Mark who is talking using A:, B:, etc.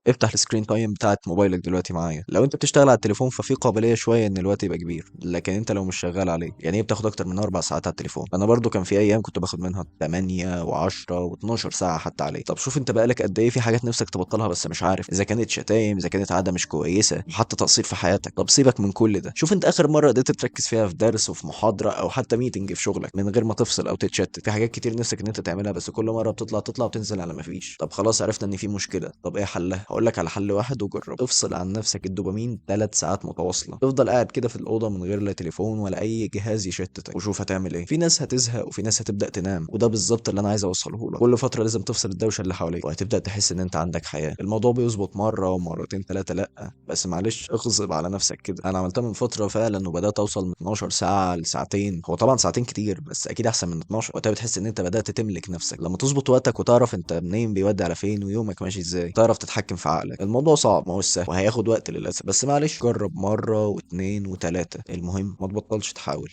A: افتح ال screen time بتاعه موبايلك دلوقتي معايا. لو انت بتشتغل على التليفون ففي قابلية شوية ان الوقت يبقى كبير، لكن انت لو مش شغال عليه يعني ايه بتاخد اكتر من 4 ساعات على التليفون؟ انا برضو كان في ايام كنت باخد منها 8 و10 و12 ساعة حتى عليه. طب شوف انت بقالك قد ايه في حاجات نفسك تبطلها بس مش عارف، اذا كانت شتايم، اذا كانت عادة مش كويسه، وحتى تقصير في حياتك. طب سيبك من كل ده، شوف انت اخر مرة قدرت تركز فيها في درس وفي محاضرة او حتى meeting في شغلك من غير ما تفصل او تتشتت. في حاجات كتير نفسك ان انت تعملها بس كل مرة بتطلع تطلع وتنزل على ما فيش. طب خلاص عرفنا ان في مشكله، طب ايه حلها؟ هقول لك على حل واحد وجرب. افصل عن نفسك الدوبامين 3 ساعات متواصله، تفضل قاعد كده في الاوضة من غير لا تليفون ولا اي جهاز يشتتك، وشوف هتعمل ايه. في ناس هتزهق وفي ناس هتبدا تنام، وده بالظبط اللي انا عايز اوصله لك. كل فترة لازم تفصل الدوشة اللي حواليك وهتبدا تحس ان انت عندك حياه. الموضوع بيظبط مرة ومرتين ثلاثة لا، بس معلش اغصب على نفسك كده. انا عملتها من فترة فعلا وبدات اوصل من 12 ساعة لساعتين. هو طبعا ساعتين كتير بس اكيد احسن من 12. وقتها بتحس ان انت بدات تملك نفسك لما تظبط وقتك وتعرف انت منين بيودي على فين ويومك ماشي ازاي، تعرف تتحكم في عقلك. الموضوع صعب، ما هوش سهل وهياخد وقت للاسف، بس معلش جرب مرة واثنين وثلاثه. المهم ما تبطلش تحاول.